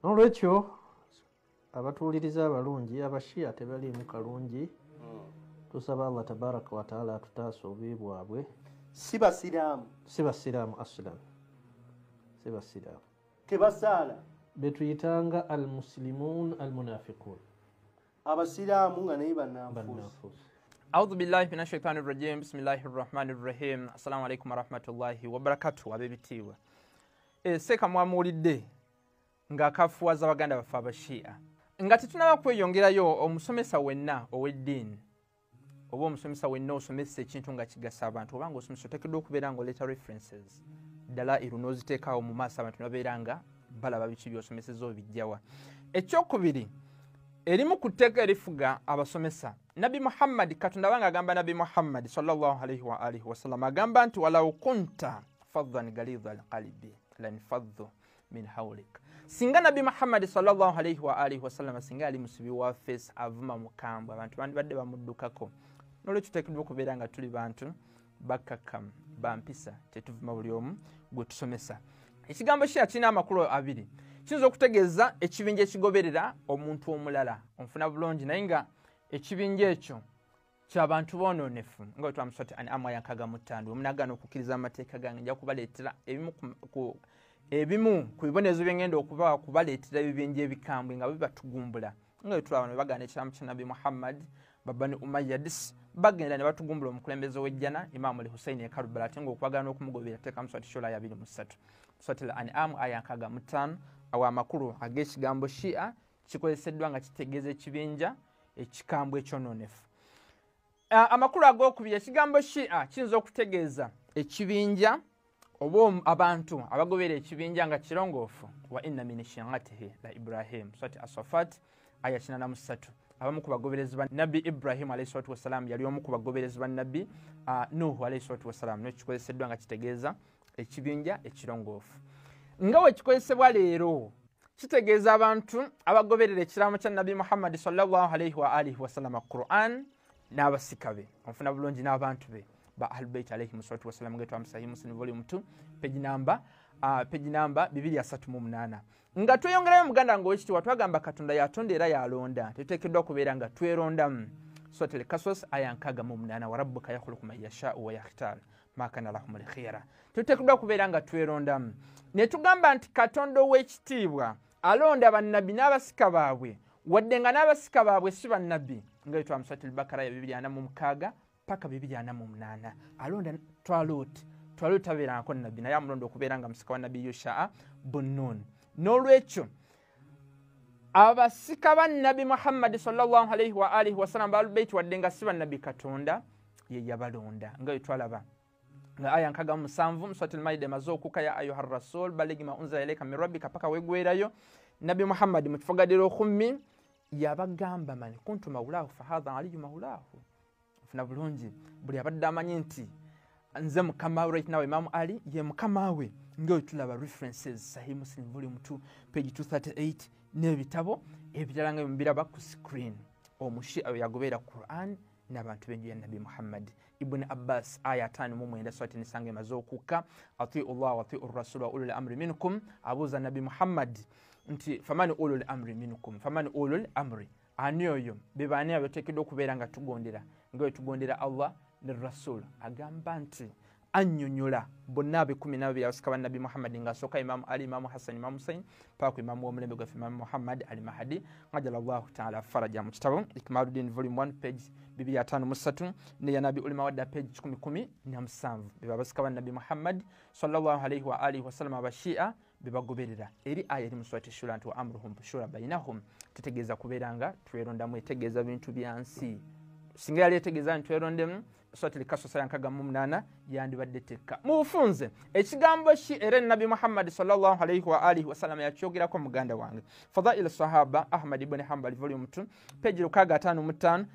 N'olwekyo abatuwuliriza abalungi, Abashia tebaliimu kalungi. Tusaba Allah tabaraka wataala atutaasa obubi bwabwe. Si basiraamu? Si basiraamu, asilan si basiraamu. Tebasaala? Betuyitanga almuslimun almunafiqun. Abasiraamu nga naye bannanfuusi. Bannanfuusi. Audhu billahi minash shaitani rajim. Bismillahi rahmani rahim. Assalamu alaikum warahmatullahi wabarakatuh. Ab'ebitiibwa, seeka mwamuwulidde ng'akafuwaza baganda baffe Abashia. Nga tetunaba kweyongerayo, omusomesa wenna ow'eddiini oba omusomesa wenna osomesa ekintu nga kigasa abantu, oba nga osomesa, oteekeddwa okubeera nga oleeta references ddala iru n'oziteekaawo mu maaso abantu ne babeera nga balaba biki by'osomeseza obijjawa. Ekyokubiri, erimu ku tteeka erifuga abasomesa, Nabbi Muhammadi, Katonda abanga agamba Nabbi Muhammadi sallallahu alaihi wa alihi wasallam, agamba nti walau kunta faddan galidha alqalbi lanfaddu min haulik. Singa Nabbi Muhammadi sallallahu alaihi wa alihi wasallam singa yali musibi wa face, avuma, mukambwe, abantu bandibadde bamuddukako. Nolwekyo tuteekeddwa okubeera nga tuli bantu bakkakkamu, bampisa, tetuvuma buli omu gwe tusomesa. Ekigambo Shia kirina amakulu abiri. Kiyinza okutegeeza ekibinja ekigoberera omuntu omulala, onfuna bulungi, naye nga ekibinja ekyo kyabantu boonoonefu, nga bwe twamuswati ani amu aya 65, omunagaana okukkiriza amateeka gange, nja kubaleetera ebimu ku bibonerezo byengenda okuba kubaleetera ebibinja ebikambwe nga bibatugumbula, nga bwe tulaba ne bagaana ekiramu kya Nabbi Muhammad, Babani Umayyadis bagenda ne batugumbula omukulembeze w'ejjana Imaamu Ali Husaini e Karubala, ate ng'okwagala n'okumugoberera teeka muswati Shura aya 23, Swati al An'am aya 65. Awo amakulu ag'ekigambo Shia kikozeseddwa nga kitegeeza ekibinja ekikambwe ekyonoonefu. Amakulu ag'okubiri, ekigambo Shia kiyinza okutegeeza ekibinja oba abantu abagoberera ekibinja nga kirongoofu. Wa inna min shi'atihi la Ibrahim, Swati Asafat aya 83. Abamu ku bagoberezi ba Nabbi Ibrahimu alayhi salatu wassalam yali omu ku bagoberezi ba Nabbi Nuhu alayhi salatu wassalam. Nekyo kikozeseddwa nga kitegeeza ekibinja ekirongoofu. Nga we kikozesebwa leero, kitegeeza abantu abagoberera ekiraamo kya Nabbi Muhammadi sallallahu alaihi wa alihi wasallama, Quran n'abasika be, onfuna bulungi, n'abantu be ba Ahlulbeit alaihim salatu wassalam, nga twa Sahih Muslim volume 2 page number 238. Nga tweyongerayo, muganda nga owekitiibwa, twagamba Katonda yatonda era yalonda, tetuteekeddwa kubeera nga twerondamu. Surat Al-Kasas aya 68, wa rabbuka yakhluqu man yashau wa yakhtar ma kana lahum lkhiyara. Tetuteekeddwa kubeera nga twerondamu. Ne tugamba nti Katonda ow'ekitiibwa alonda bannabbi n'abasika baabwe, wadde nga n'abasika baabwe si bannabbi, nga bwe twamuswati Albakara ya 246 paka 248. Alonda Twalut. Twalut tabeerangako nabbi, naye amulonda okubeera nga musika wa Nabbi Yushaa Bunnun. N'olwekyo abasika ba Nabbi Muhammadi sallallahu alaihi wa alihi wasallam, Baalubeit, wadde nga si bannabbi, Katonda ye yabalonda, nga bwe twalaba nga aya 67 mu Suratul Maida emaze okuka, ya ayuha rasul baligi ma unzila ilaika min rabbika, paka wegwerayo. Nabbi Muhammadi mu kifo Gadir Khummi yabagamba man kuntu maulahu fahadha Aliyu maulahu. Funa bulungi, buli abadde amanyi nti nze mukama we, right now Imamu Ali ye mukama we, nga tulaba references Sahih Muslim volume 2 page 238 n'ebitabo ebirala nga mubiraba ku screen. Omushi ayo yagoberera Quran n'abantu b'enju ya Nabbi Muhammad. Ibn Abbas aya 59, swati nisanga emaze okukka, atiu llah wa atiu rasul wa ulul amri minkum, abuuza Nabbi Muhammad nti famani ulul amri minkum, famani ulul amri, ani oyo, be baani abateekeddwa okubeera nga tugondera nga bwe tugondera Allah ne Rasul? Agamba nti annyonnyola bonna abekumi nababiri abasika ba Nabbi Muhammadi, ng'asooka Imamu Ali, Imamu Hassan, Imamu Husain, paka ku imamu w'omulembe gwaffe, Imamu Muhammad Al Mahadi ajala llahu taala faraja. Mu kitabo Ikmaludin volume 1 page 253 ne Yanabi Ulimawadda page 117, beba abasika ba Nabbi Muhammad sallallahu alaihi wa alihi wasallam Abashia bebagoberera. Eri aya eri mu Surati Shura nti wa amruhum shura bainahum, tetegeeza kubeera nga twerondamu, etegeeza bintu bya nsi. Singa yali etegeeza nti twerondemu, Surati Al-Kasas aya 68 yandibadde tekka. Mu bufunze, ekigambo ki era Nabbi Muhammadi sallallahu alaihi wa alihi wasallam yakyogerako, muganda wange. Fadail Sahaba, Ahmad ibn Hanbal volume 2 page 655,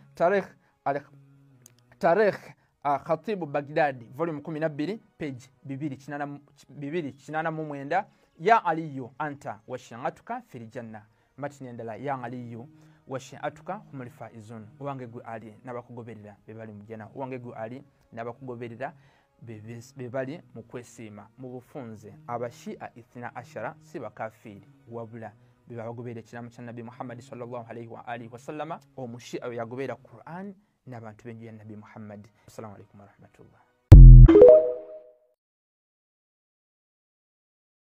Tarikh Khatibu Baghdadi volume 12 page 289, ya Aliyu anta wa shi'atuka fil janna. Matini endala, ya Aliyu wa shi'atuka humul faizun, owange gwe Ali n'abakugoberera be bali mu jjana, owange gwe Ali n'abakugoberera be bali mu kwesiima. Mu bufunze, Abashia Ithina Ashara si bakafiiri, wabula Beba bagoberera ekiramu kya Nabbi Muhammadi sallallahu alaihi wa alihi wasallama. Omushia we yagoberera Quran n'abantu b'enju ya Nabbi Muhammadi. Assalamu alaikum warahmatullah.